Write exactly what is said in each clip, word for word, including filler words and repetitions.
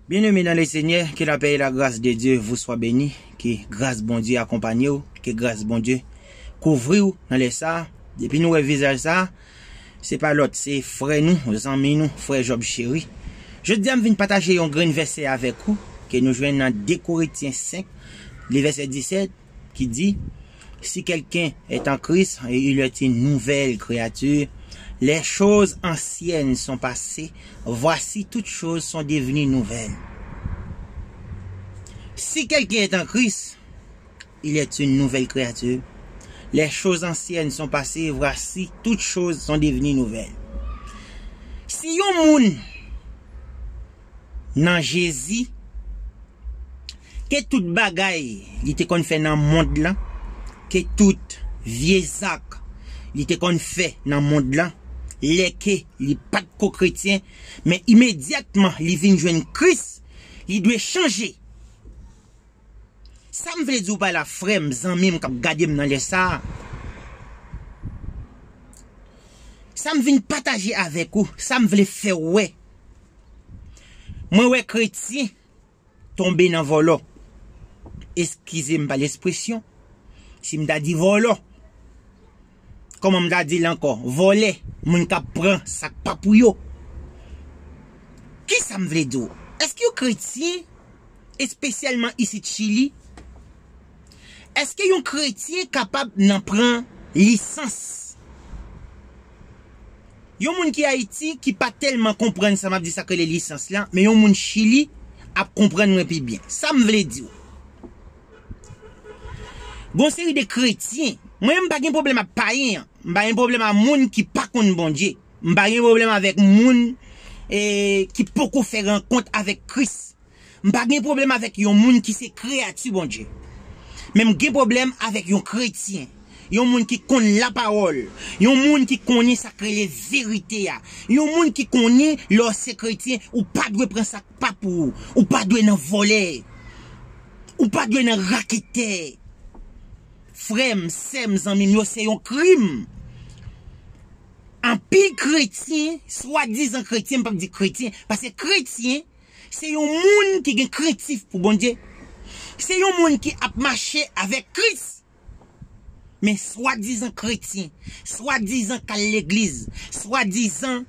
Bien-aimés dans le Seigneur, que la paix et la grâce de Dieu vous soient bénies, ke gras Bondye akonpanye w, ke gras Bondye kouvri w nan lè sa a. Depi nou wè vizaj sa a, se pa lòt, se frè nou, zanmi nou, frè Jòb Cheri. Jodi a, m vin pataje yon grenn vèsè avèk ou, ke nou jwenn nan de Korentyen senk, li vèsè disèt, ki di, Si quelqu'un est en Christ, il est une nouvelle créature. Les choses anciennes sont passées, voici toutes choses sont devenues nouvelles. Si quelqu'un est en Christ, il est une nouvelle créature. Les choses anciennes sont passées, voici toutes choses sont devenues nouvelles. Si yon moun nan Jezi, ke tout bagay li te konn fè nan mond lan, ke tout vye zak li te konn fè nan mond lan, lè ke li pa t ko kretyen, men imedyatman li vin jwenn Kris, li dwe chanje. Sa m vle di w pa la, frè m, zanmi m k ap gade m nan lè sa a. Sa m vin pataje avèk ou, sa m vle fè w wè. Mwen wè kretyen tonbe nan vòlò. Eskize m pa lespresyon. Si m ta di vòlò, kòman m ta di l ankò? Vòlè, moun k ap pran sa k pa pou yo. Kisa m vle di w? Èske yon kretyen, espesyèlman isit Chili, èske yon kretyen kapab nan pran lisans? Yon moun ki Ayiti, ki pa tèlman konprann sa m ap di, sa k rele lisans lan, men yon moun Chili ap konprann mwen pi byen. Sa m vle di w. Gon seri de kretyen, mwen menm m pa gen pwoblèm ak payen an, m pa gen pwoblèm ak moun ki pa konn Bondye, m pa gen pwoblèm avèk moun, e, ki poko fè rankont avèk Kris. M pa gen pwoblèm avèk yon moun ki se kreyati Bondye. Men m gen pwoblèm avèk yon kretyen, yon moun ki konn lapawòl, yon moun ki konnen sa k rele verite a, yon moun ki konnen lè w se kretyen, ou pa dwe pran sa k pa pou ou, ou pa dwe nan vòlè, ou pa dwe nan raketè. Frè m, sè m, zanmi m yo, se yon krim. Anpil kretyen, swadizan kretyen, m p ap di kretyen, paske kretyen, se yon moun ki gen krentif pou Bondye. Se yon moun ki ap mache avèk Kris. Men swadizan kretyen, swadizan k al legliz, swadizan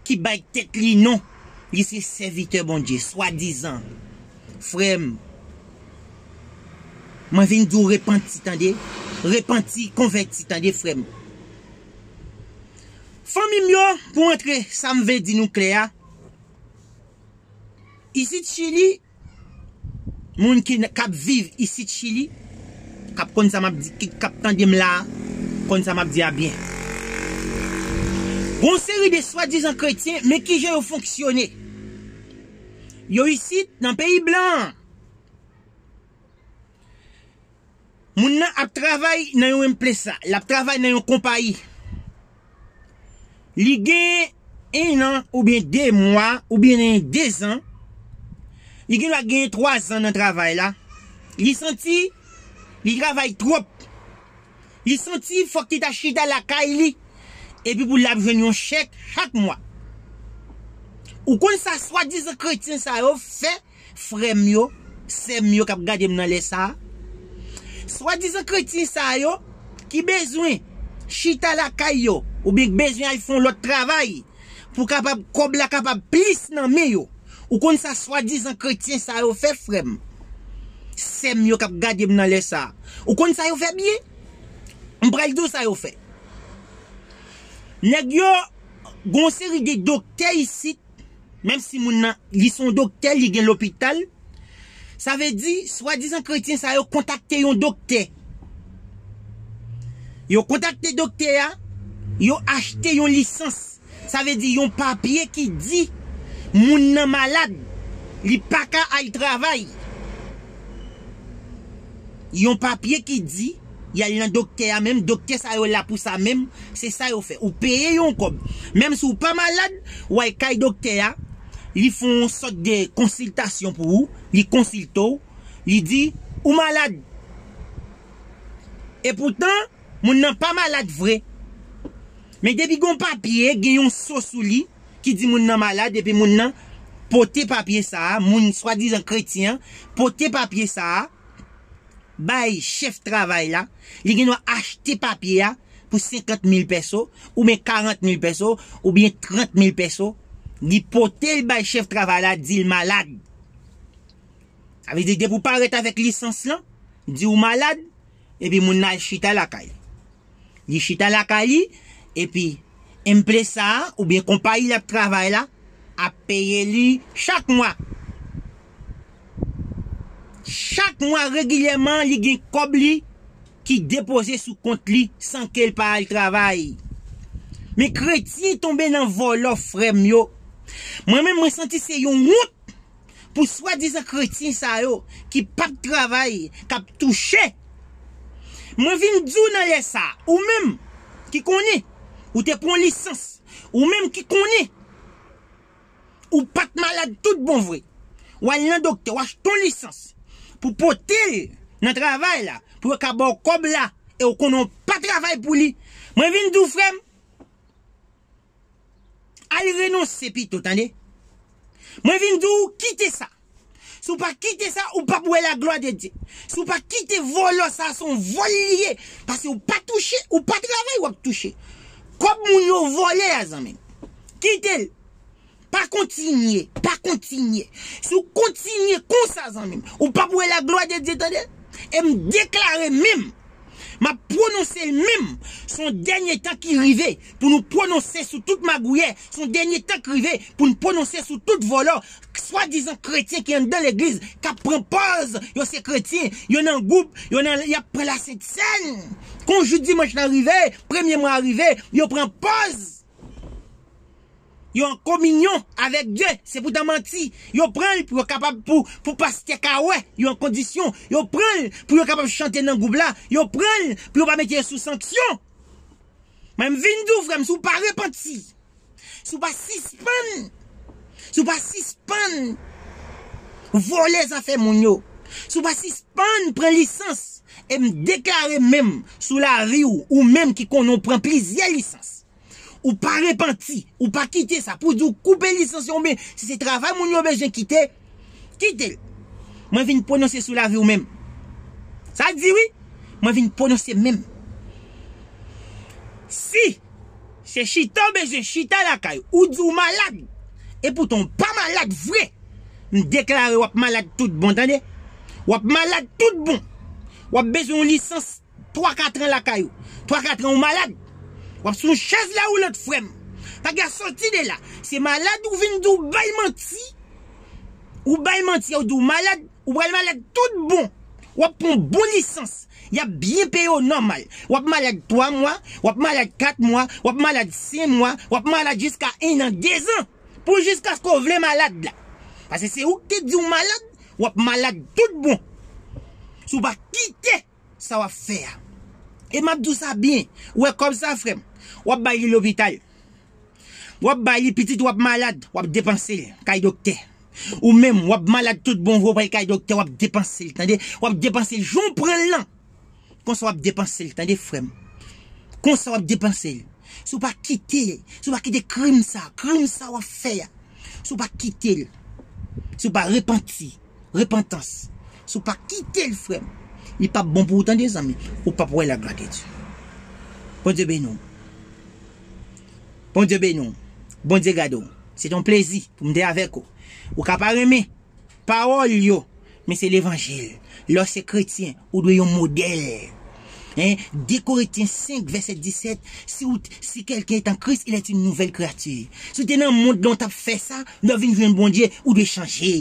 ki bay tèt li non, li se sèvitè Bondye, swadizan. Frè m, mwen vin di w repanti, tande. Repanti, konvèti, tande, frè m. Fanmi m yo, pou antre, sa m vle di nou klè a, isit Chili, moun ki n-, k ap viv isit Chili, k ap konn sa m ap di, ki, k ap tande m la, konn sa m ap di a byen. Gon seri de swadizan kretyen, men kijan yo fonksyone? Yo isit, nan peyi blan an. Moun nan ap travay nan yon empresa, l ap travay nan yon konpayi. Li gen en an oubyen de mwa oubyen de zan, li gen dwa gen twa zan nan travay la. Li santi li travay twòp. Li santi fòk li ta chita lakay li, epi pou l ap jwenn yon chèk chak mwa. Ou konn sa swadizan kretyen sa yo fè? Frè m yo, sè m yo k ap gade m nan lè sa a, swadizan kretyen sa yo ki bezwen chita lakay yo, oubyen k bezwen al fè yon lòt travay pou kapab, kòb la kapab plis nan men yo. Ou konn sa swadizan kretyen sa yo fè, frè m, sè m yo k ap gade m nan lè sa a? Ou konn sa yo fè byen? M pral di w sa yo fè. Nèg yo, gon seri de doktè isit, menm si moun nan, li se yon doktè, li gen lopital, sa vle di, swadizan kretyen sa yo kontakte yon doktè. Yo kontakte doktè a, yo achte yon lisans. Sa vle di yon papye ki di moun nan malad, li pa ka al travay. Yon papye ki di, y al nan doktè a menm, doktè sa yo la pou sa menm, se sa yo fè. Ou peye yon kòb. Menm si w pa malad, w al kay doktè a, li fè yon sòt de konsiltasyon pou ou, li konsilte w, li di, ou malad. Epoutan, moun nan pa malad vre. Men depi gon papye, gen yon so sou li, ki di moun nan malad, epi moun nan pote papye sa a, moun swadizan kretyen an, pote papye sa a, bay chèf travay la, li gen dwa achte papye a pou senkant mil pèso, oubyen karant mil pèso, oubyen trant mil pèso, li pote l bay chèf travay la, di l malad. Sa vle di, depi w parèt avèk lisans lan, di w malad, epi moun nan al chita lakay li. Li chita lakay li, epi enplesa a, oubyen konpayi l ap travay la, ap peye li chak mwa. Chak mwa, regilyèman, li gen kòb li ki depoze sou kont li san ke l pa al travay. Men kretyen tonbe nan vòlò, frè m yo. Mwen menm, mwen santi se yon wont pou swadizan kretyen sa yo ki p ap travay, k ap touche. Mwen vin di w nan lè sa a, ou menm ki konnen ou te pran lisans, ou menm ki konnen ou pa t malad tout bon vre, w al nan doktè, w achte yon lisans pou pote l nan travay la, pou yo ka ba w kòb la, e w konnen w pa travay pou li. Mwen vin di w, frè m, al renonse pito, tande. Mwen vin di w, kite sa. Si w pa kite sa, ou p ap wè laglwa de Dye. Si w pa kite vòlò sa, se yon vòl li ye. Paske ou pa touche, ou pa travay, w ap touche. Kòb moun yo vòlè a, zanmi m. Kite l. Pa kontinye, pa kontinye. Si w kontinye konsa, zanmi m, ou p ap wè laglwa de Dye, tande. E m deklare menm, m ap pwononse l menm, se yon dènye tan ki rive pou nou pwononse sou tout magouyè, se yon dènye tan ki rive pou nou pwononse sou tout vòlò, swadizan kretyen ki anndan legliz, k ap pran pòz yo se kretyen, yo nan gwoup, yo nan, y ap pran lasent sèn. Kon jou dimanch lan rive, premye mwa a rive, yo pran pòz yo an kominyon avèk Dye, se poutan manti. Yo pran l pou yo kapab, pou, pou pastè ka wè yo an kondisyon. Yo pran l pou yo kapab chante nan gwoup la. Yo pran l pou yo pa mete yo sou sanksyon. Mwen, m vin di w, frè m, si w pa repanti, si w pa sispann, si w pa sispann vòlè zafè moun yo, si w pa sispann pran lisans, e m deklare menm sou lavi w, ou menm ki konnen w pran plizyè lisans, ou pa repanti, ou pa kite sa, pou di w koupe lisans yo, oubyen si se travay moun yo bezwen kite, kite l. Mwen vin pwononse sou lavi w menm. Sa di wi, mwen vin pwononse menm. Si se chita w bezwen chita lakay ou, ou di w malad, epoutan w pa malad vre, m deklare w ap malad tout bon, tande. W ap malad tout bon. W ap bezwen yon lisans twa katran lakay ou. Twa katran ou malad. W ap sou yon chèz la woulant, frè m. Pa gen sòti de la. Se malad ou vin di w bay manti. Ou bay manti, ou di w malad, ou pral malad tout bon. W ap pran bon lisans. Y ap byen peye w nòmal. W ap malad twa mwa, w ap malad kat mwa, w ap malad senk mwa, w ap malad jiska en an, dezan. Pou jiskaske w vle malad la. Paske se ou ki te di w malad, w ap malad tout bon. Si w pa kite sa w ap fè a. E m ap di w sa byen. Ou wè kòb sa, frè m? W ap bay li lopital. W ap bay li, pitit w ap malad, w ap depanse l kay doktè. Ou menm, w ap malad tout bon vre, w pral kay doktè, w ap depanse l, tande? W ap depanse l jan w pran l lan. Konsa w ap depanse l, tande, frè m? Konsa w ap depanse l. Si w pa kite, si w pa kite krim sa, krim sa w ap fè a, si w pa kite l, si w pa repanti, repantans, si w pa kite l, frè m, li p ap bon pou ou, tande, zanmi. Ou p ap wè laglwa de Dye. Bondye beni w. Bondye beni w. Bondye gade w. Se te yon plezi pou m te avèk ou. Ou ka pa renmen pawòl yo, men se levanjil. Lè w se kretyen, ou dwe yon modèl. Hein? De Korentyen senk, vèsè disèt, si ou, si quelqu'un est en Christ, il est une nouvelle créature. Si w te nan mond lan, w t ap fè sa, lè w vin jwenn Bondye, ou dwe chanje.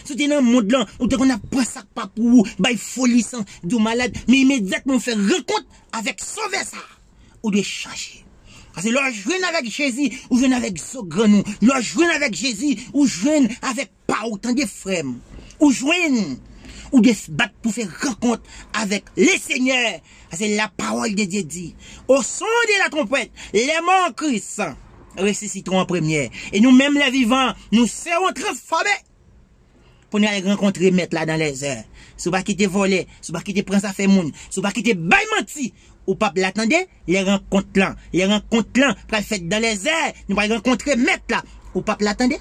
Si w te nan mond lan, ou te konn ap pran sa k pa pou ou, bay fo lisans, di w malad, men imedyatman w fè rankont avèk Sovè sa, ou dwe chanje. Paske lè w jwenn avèk Jezi, ou jwenn avèk zo grenn ou. Lè w jwenn avèk Jezi, ou jwenn avèk pa ou, tande, frè m. Ou jwenn, ou dwe bat pou fè rankont avèk Lesenyè. Paske la parole de Dieu dit, au son de la trompette, les morts en Christ ressusciteront en premier. Et nous-mêmes, les vivants, nous serons transformés. Pou n al rankontre Mèt la dans les airs. Si w pa kite vòlè, si w pa kite pran zafè moun, si w pa kite bay manti, ou p ap la, tande. Lè rankont lan, lè rankont lan pral fèt dans les airs, nou pral rankontre Mèt la. Ou p ap la, tande.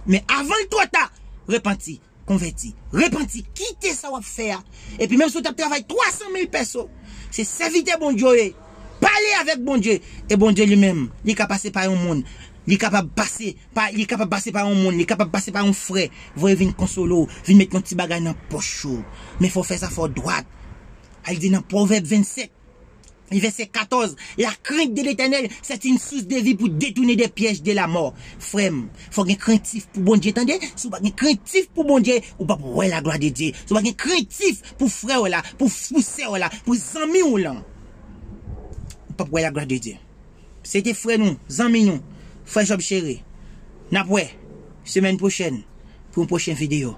Men avan l twò ta, repanti, konvèti, repanti, kite sa w ap fè a. Epi menm si w t ap travay twa san mil pèso, se sèvitè Bondye w ye. Pale avèk Bondye. E Bondye li menm, li ka pase pa yon moun. Li kapab pase pa, li kapab pase pa yon moun, li kapab pase pa yon frè. Voye vin konsole w, vin met yon ti bagay nan pòch ou. Men fò w fè sa, fò w dwat. Al di nan Pwovèb vennsenk, vèsè katòz, la crainte de l'Éternel, c'est une source de vie pour détourner des pièges de la mort. Frè m, fò gen krentif pou Bondye, tande. Si w pa gen krentif pou Bondye, ou p ap wè laglwa de Dye. Si w pa gen krentif pou frè w la, pou, pou sè w la, pou zanmi w lan, ou p ap wè laglwa de Dye. Se te frè nou, zanmi nou, frè Job Chéri. N ap wè semèn pwochèn pou yon pwochen videyo.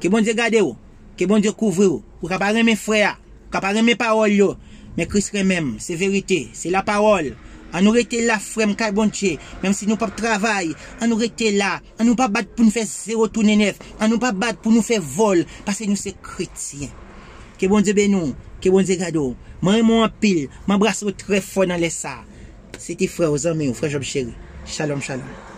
Ke Bondye gade w, ke Bondye kouvri w. Ou ka pa renmen frè a, ou ka pa renmen pawòl yo, men Kris renmen m, se verite, se lapawòl. Ann nou rete la, frè m, kay Bondye, menm si nou p ap travay, ann nou rete la, ann nou pa bat pou n fè zewo tounen nèf, ann nou pa bat pou nou fè vòl, paske nou se kretyen. Ke Bondye beni w, ke Bondye gade w. Mwen renmen w anpil, m anbrase w trè fò nan lè sa a. Se te frè w, zanmi w, frè Job Chéri. Shalom, shalom.